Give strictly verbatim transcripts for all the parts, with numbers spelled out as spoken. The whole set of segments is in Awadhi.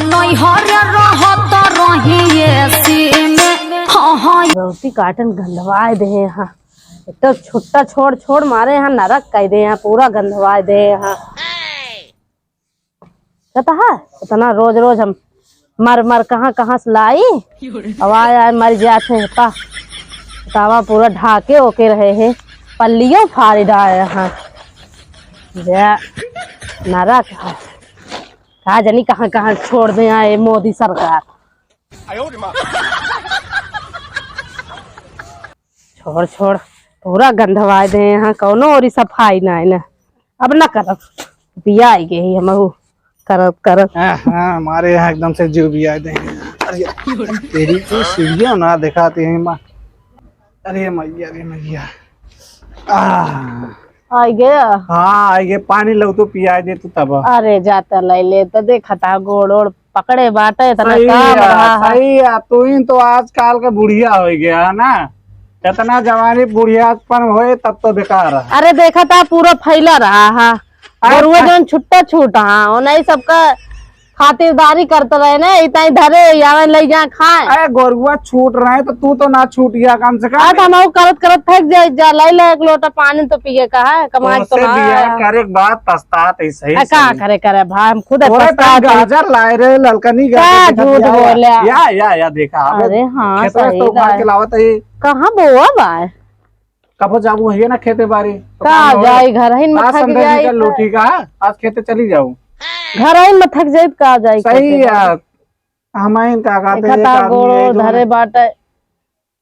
नैहर रहत रही एसी में, हाँ, हाँ। बहुती काटन गंधवाए दे हैं यहाँ। एक तो छुट्टा छोड़ छोड़ मारे यहाँ नरक कह दे, यहाँ पूरा गंधवाए दे यहाँ। कहता है, इतना रोज रोज हम मर मर कहाँ कहाँ से लाई, अब आए आए मर जाते हैं। पा, तावा पूरा ढाके ओके रहे हैं, पल्लियों फाड़ डाले हैं। जे नरक है, का जानी कहाँ कहाँ छोड़ दे आए मोदी सरकार। छोड़ छोड़, पूरा गंधवाए दे यहाँ, कौनो ओरी सफाई ना है ना। अब ना करब, पिया आई गई हम करत करत। हाँ, हाँ, हमारे यहाँ एकदम से जीव भी आए दे। अरे, तेरी तो सीढ़ियाँ ना दिखाती हैं माँ। अरे मैया, अरे मैया। आह। आई गया। हाँ, आई गया। पानी लो तो पिया दे तू तब। अरे, जाता लाई ले तो देखा था गोड़ ओड़ पकड़े बाटे, इतना सही काम है, रहा है। सही है। तू ही तो आजकल का बुढ़िया हो गया है ना, इतना जवानी बुढ़ियापन होए तब तो बेकार है। अरे, देखा था पूरा फैला रहा है। अच्छा। गोरुआ जौन छुट्टा छूट, हाँ, वो नहीं सबका खातिरदारी करत रहे ना, इतना ही धरे, यावे ले जा खाए। अरे, गोरुआ छूट रहे तो तू तो ना छूटिया कम से कम। आज हम करत करत थक जाए, जा लाई ले एक लोटा पानी तो पिए का है, कमाए तो तोसे ना बियाह है। करे के बाद पछतात ही सही आ, का सही। करे, करे भाई, हम खुद तोरे पछतात तनी ही। गाजर लाए रे, ललकनी का गाजर देखा झूठ दिया। बोले। या, या, या, देखा, अबे अरे हाँ, खेतवा से सही तो उखाड़ बात। के लावत है। कहाँ बोआ बा? कबो जाबू है ना खेते बारी, तो का काम होए। जाई, घर ही में आज थक संडे जाई निकल लो, तो। ठीक है, आज खेते चली जाऊ। घर ही में थक जाई, का जाई सही खेते बारी। यार, हम आइन का कहते देखा हैं, एक था आदमी गोड़ो है जो धरे बाटे।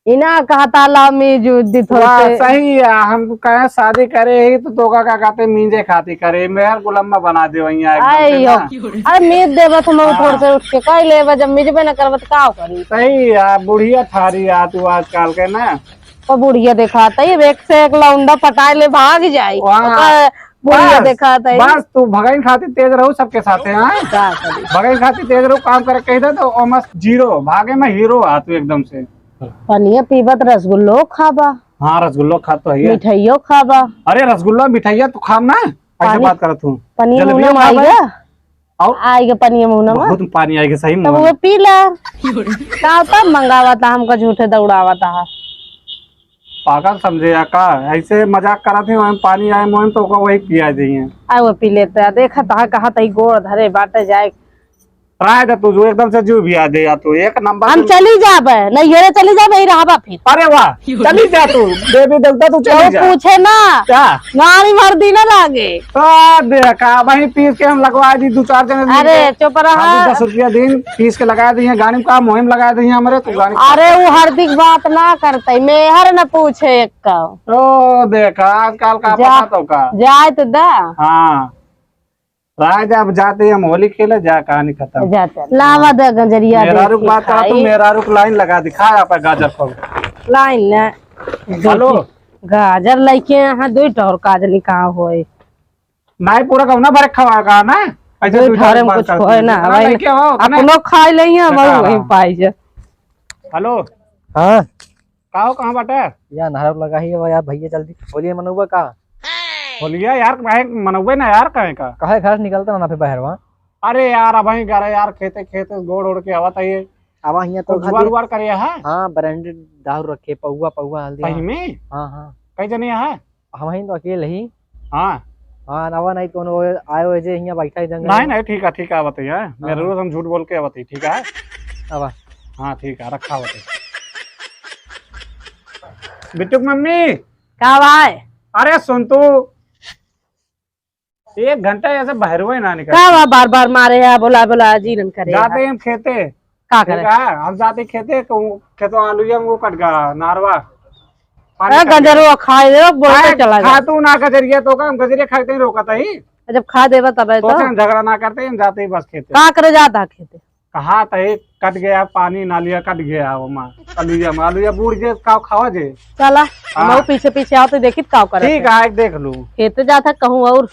इना कहता ला मीज दी थोड़े वाह, से। सही है। हम कहे शादी करे ही तो तोका का कहते मीजे खाती करे, मेहर गुलामा बना दे वहीं आए एकदम से आयो। ना। अरे मीज देबत हम हाँ। थोड़े से उठ के कह लेबे, जब मिजबे न करबे तो का करी? सही है, बुढ़िया थारी आ तू आजकल के ना। तो बुढ़िया देखाता ही, एक से एक लौंडा पटाए ले भाग जाई। वाह। ओकर बुढ़िया बस, देखाता ही। बस तू भगइन खातिर तेज रहू सबके साथे, हाँ? का करी? भगइन खातिर तेज रहू, काम करे कही दे तो almost zero, भागे में hero आ तू एकदम से। पनिया पीबत रसगुल्लो खाबा। हाँ, रसगुल्लो खा तो है। मिठाइयो खाबा। अरे रसगुल्ला मिठाइया तू खाम ना, ऐसे पानी, बात करत हूँ। पनिया जलेबियो मुंह में खाबा। आइगा। और आइगा पनिया मुंह में। बहुत पानी आइगा सही तब मुंह वो में। पी ला। का तब मंगावा था हमको झूठे दौड़ावा था। पागल समझे या का? ऐसे मजाक करत है, वहीं पानी आए मुंह में तो ओका वही पिया जाइए। आ वो पी लेते हैं, देखा था कहा था गोड़ धरे बाटे जाए। राय दे तू, जो एकदम से जीव भी आ दे या तू, एक नंबर हम से। चली जाबे, नहीं हेरे चली जाबे, ही रहबा फिर। अरे वाह, चली जा तू, देवी देवता तू चली केहू जा। पूछे ना। क्या? गाड़ी भर दी ना लागे। तो देखा, वहीं पीस के हम लगवा दी दू चार जने अरे, मिलके। चुप रहा। खाली दस रुपया दिन पीस के लगा दी है, गाड़ी में का मुहिम लगा दी है हमरे, तू गाड़ी अरे, वो हरदी की बात ना करते, मेहर न पूछे एक का। तो देखा, आजकल का जा, पता तो का। जाए तो दा। हाँ। राज, अब जाते ही हम होली खेले, जा, कहानी खत्म। जा चल। लावा दे गजरिया मेहरारू देखे की बात करा, तू खाई। मेहरारू की लाइन लगा दिखा, आप गाजर खोल। लाइन ना। हेलो। गाजर लइके यहाँ दो ठौर काजनी कहाँ होए? नाई पूरा कहूँ ना भरे खवा का ना? ऐसे दो तू ठौरे में बात कुछ करती होए है। ना, ना, भाई, लइके आओ, ना। अपनो खाई लइहे, हम बेकार वहीं है। पाई जा। हेलो। हाँ। का हो, कहाँ बाटे? या नहर लगा ही है यार, भैया जल्दी। होलिया मनउबा का? होलिया यार, काहे मनउबे ना यार, काहे का? काहे घर से निकलता ना फिर बहरवा? अरे यार, अब ही करे यार, खेते, खेते गोड़ ओड़ के आवत है ये। अब हियाँ तो कुछ जुगाड़ उगाड़ करे है? हाँ, branded दारू रखे, पौवा, पौवा, हल्दी। सही में? हाँ, हाँ। कई जने है? हम ही तो अकेले ही। हाँ। हाँ, नवा नहीं कोनो आयो है जे हियाँ बैठा ही जंगल नहीं, में। नहीं, ठीक है, ठीक है, आवत है। हाँ, मेरे हाँ। रोज हम झूठ बोल के आवत है, ठीक है? आवा। हाँ, ठीक है, रखा आवत है। बिट्टू की मम्मी। का भाई? अरे सुन तू, एक घंटा ऐसे बहरवे ना निकल। का बा बार बार मारे है, बोला बोला जीरन करे जाते है। हम खेते। का करे? ठीक है, हम जाते खेते, तो खेतवा आलू या वो कट गया, नारवा। पानी अरे कट गया। गजरवा खाए दे, बोल के खाए, चला जा। खा तू ना गजरिया तो का, हम गजरिया खाए कहीं रोकत ही। जब खा देबा तबे तो तो। सोचे हम झगड़ा ना करते, हम जाते ही बस खेते। का करे जाता है खेते? कहा तो एक कट गया पानी, नालिया कट गया वो माँ, अलुइया में, अलुइया बूढ़ जे का खावा जे। चला, हाँ। हम पीछे पीछे आओ तो देखित का करे ठीक थे। है, देख लू। खेते जाता कहूँ और।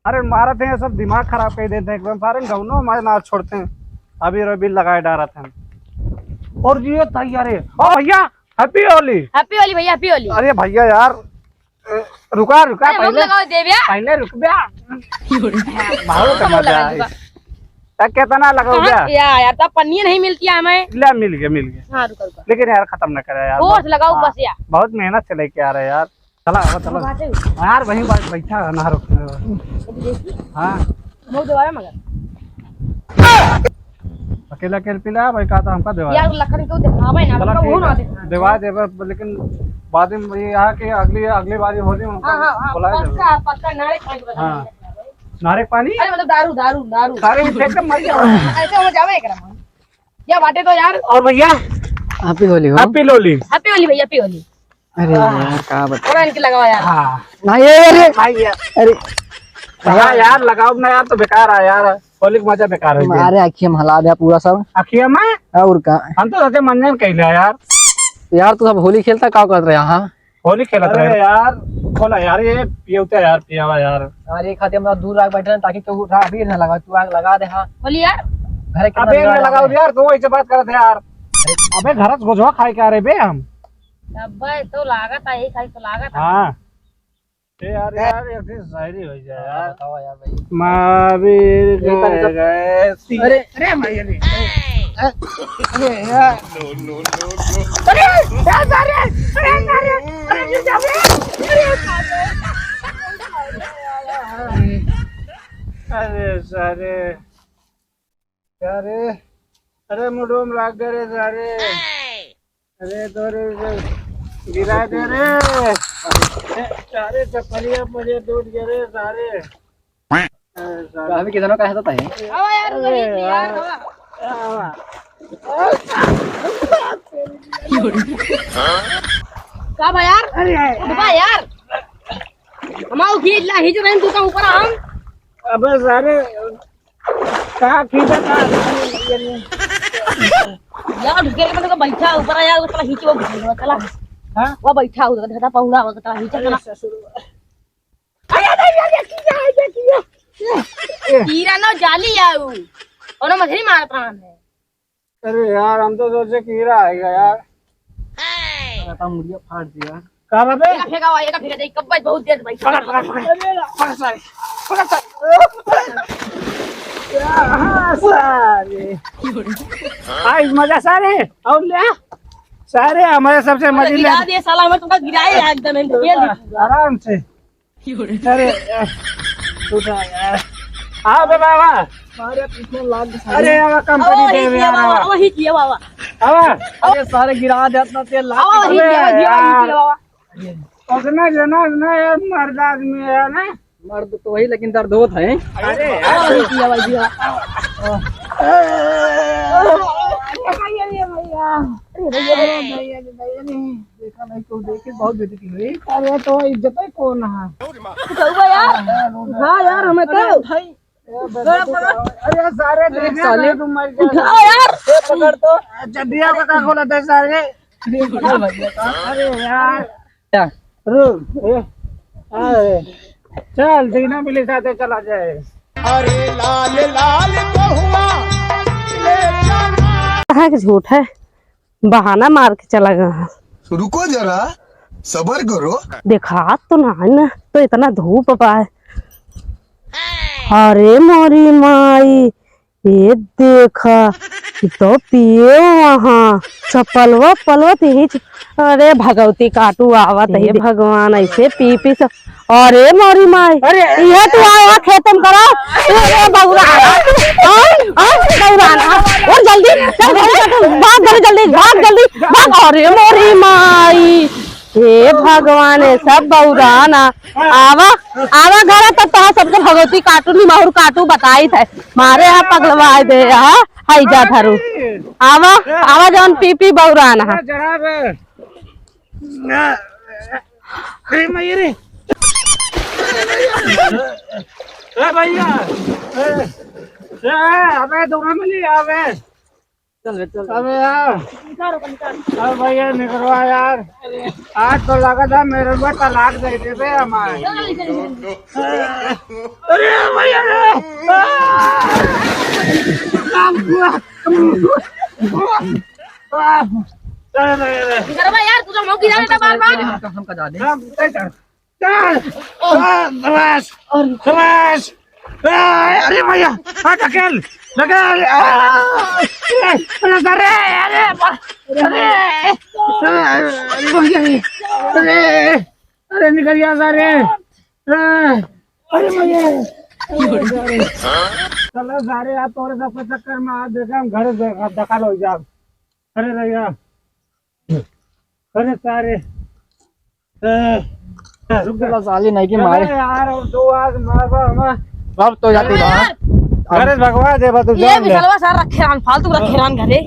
अरे मारत हैं, सब दिमाग खराब कर देते हैं एकदम, सारे गौनो हमारे ना छोड़ते हैं, अबीर अबीर लगाए डारत हैं। और जी ये तैयार है। ओ भैया, happy होली। Happy होली भैया, happy होली। अरे भैया यार, ए, रुका, रुका, अरे, हम पहले, लगाओ देव्या। पहले रुक बे। बहुत मजा आई। तब कितना लगाओ कहाँ बे? या यार, तब पन्नी नहीं मिलती है हमें। ले, मिल गया, मिल गया। हाँ, रुका, रुका। लेकिन यार, खत्म ना करे यार। बहुत लगाओ हाँ, बस यार। बहुत मेहनत से लेके आ रहे हैं यार। चला, आवा, चला। बाटे। यार, वहीं बै-, बैठा है, ना रुक। अभी देखी। हाँ। मुँह दबाया मगर। अकेला अकेले पी ले, भाई, का तो हमका देवा। यार, लखन को दिखावे ना, चला, मतलब, ठीक वो ना है। दिखावे। देवा देवे, लेकिन बाद में ये यहाँ के अगली, अगली बारी होली में हाँ, हाँ, हाँ, बुलाया पक्का, जावे। पक्का, नारे खाएंगे बस। हाँ। नारे पानी? अरे, मतलब, दारू, दारू, दारू। सारे में फेंक के मर जाओ। ऐसे हो जावे एकरा में। या बाटे तो यार। और भैया? Happy होली हो। Happy होली। Happy होली भैया, happy होली। अरे यार, का बता। थोड़ा इनके लगाओ यार। हाँ। भाई, अरे, अरे। भाई यार। अरे। हाँ यार, लगाओ ना यार, तो बेकार है यार। होली का मजा बेकार हो गया। अरे, अखिया में हला दे पूरा सब। अखिया में? और का? हम तो सोचे मंजन कहले यार। यार, तू सब होली खेलता का करत रहे यहाँ? होली खेलत रहे। अरे यार, खोला यार, ये पियौता यार, पियावा यार। यार, ये खातिर हम दूर आके बैठे हैं, ताकि केहू अबीर ना लगा, तू आग लगा दे, हाँ। होली यार। घरे के अबे अंदर ना लगाओ यार, तू ऐसे बात करत है यार। अबे घर से गोझवा खाए के आ रहे बे हम। अबे तो लागत है, यही खाई तो लागत है। हाँ। ए यार, यार, एक दिन शायरी हो जाए यार। बताओ यार भाई। महावीर ये तो गए, सब गए सी- अरे, अरे भाई, अरे, अरे, अरे यार। अरे, यार, अरे, अरे, अरे, अरे, गिर जाओ रे। अरे, अरे, सारे। अरे, अरे, मुंडो में लाग गए रे सारे। अरे, तोरे से गिरा दे रे। अरे, सारे चप्पलिया मुझे टूट गए रे सारे। अरे, सारे। अभी कितनों का है तो है? आवा यार, अरे वही यार, यार। आवा। का बा यार? अरे यार। उठवा यार। हमाऊ खींच ला, खींच रहे हैं, तू तो ऊपर हम। अबे सारे, का खींचा था? यार, उठ के मतलब बैठा ऊपर आ यार, उतना खींच वो घुस गया, चला। हाँ? वो बैठा उधर, धधा पहुड़ा वो, चला, खींच, चला। अरे ससुर। अरे, अरे, अरे, किया, अरे, किया। कीरा ना जाली आऊ। कोनो मछली मारत रहन है। अरे यार, हम तो सोचे कीड़ा आएगा यार। अरे, तो मुड़िया फाड़ दिया। का बात है? एका फेंका हुआ, एका फेंका दे, कब्बे बहुत देर भाई। पकड़, पकड़, पकड़। अरे यार। पकड़ सारे, पकड़ सारे। हाँ, सारे। आज मजा सारे, और ले आ। सारे हमारे सबसे अरे मजे ले। गिरा दे साला, हमें तुमका गिराए यार एकदम, हम खेल दे। आराम से। अरे, यार, उठा यार। आओ बे बाबा। अरे, पीछे लाग सारे। अरे, आवा, कंपनी ओ, दे ही दे, किया आवा। बाबा, ओ, ही किया बाबा। आवा। अरे, सारे गिरा दे, इतना तेल लाग ओ, ही अबे किया, गिरा, ही यार। किया बाबा। पकड़ना जना ना यार, मर्द आदमी है ना। मर्द तो वही, लेकिन दर्द होत है। अरे यार। ओ, ही किया बाबा, किया। अरे भैया, अरे भैया। अरे भैया, अरे भैया, अरे भैया, नहीं। देखा नहीं, तू देखे, बहुत बेइज्जती हुई। अरे, तो इज्जत है कौन है? कौआ यार। हाँ यार, हमें तो। अरे, भाई। ए, बस, अरे, सारे अरे, देख, साले। तू मर जा। उठाओ यार। ए, पकड़ तो। जब भी आपका का खोला था, सारे। अरे, पकड़ भैया का। अरे, यार। क्या? रुक, ए, अरे। चल, दीना मिली साथे चला जाए। अरे, लाल, लाल बहुआ, ले चला। कहाँ के झूठ है? बहाना मार के चला गया है। रुको जरा, सबर करो। देखात तो ना है ना, तो इतना धूप बा है। अरे मोरी माई, ये देखा, ये तो पिए वहाँ चपलवा पलवा तेज। अरे भगवती काटू आवत है, हे भगवान, ऐसे पी पी सब अरे मोरी माई, अरे। इहे तू आया खेतन करो। अरे बौरा, हाँ, हाँ, बौरा ना। उठ जल्दी, चल घरे चल, भाग घरे जल्दी, भाग जल्दी, भाग। अरे मोरी माई, हे भगवान, ये सब बौरा ना। आवा, आवा घरे तब तोहा सबके भगवती काटू, निमाहुर काटू बताइत है। मारे यहाँ पगलवाए दे, हाँ, हाई जा धरू। आवा, आवा जौन पी पी बौरा ना। अरे जनाब, अरे माई रे। ए भैया। ए, ए, अबे दोनों मिली अबे। चल रे, चल। अबे यार। निकालो, निकालो। अरे भैया निकलवा यार। आज तो लगा था मेरे को तलाक दे दे बे हमारे। चल, चल, चल। अरे भैया रे। आ! अरे, अरे, अरे। गरबा यार, तू तो मौकी जा रहा था बार-बार। हम, हम का जा दे। हम, ए, चल। आ, आ, शाबाश, शाबाश। आ, अरे भैया, आ, ढकेल, ढकेल, आ, अरे सारे, अरे, अरे, अरे भैया, अरे, अरे निकल गया सारे। आ, अरे भैया, अरे सारे। चलो सारे, आप और सबके चक्कर में आज देखे हम घर दे-, दखल हो जाओ। अरे भैया, अरे सारे। ए, रुक जा। साली नहीं की मारे। अरे यार, और दो आज मारबा हमें। बाप तो जाती बा। अरे भगवा देबा तू ये जान ले। बिसलवा सार रखे रहन, फालतू रखे रहन घरे।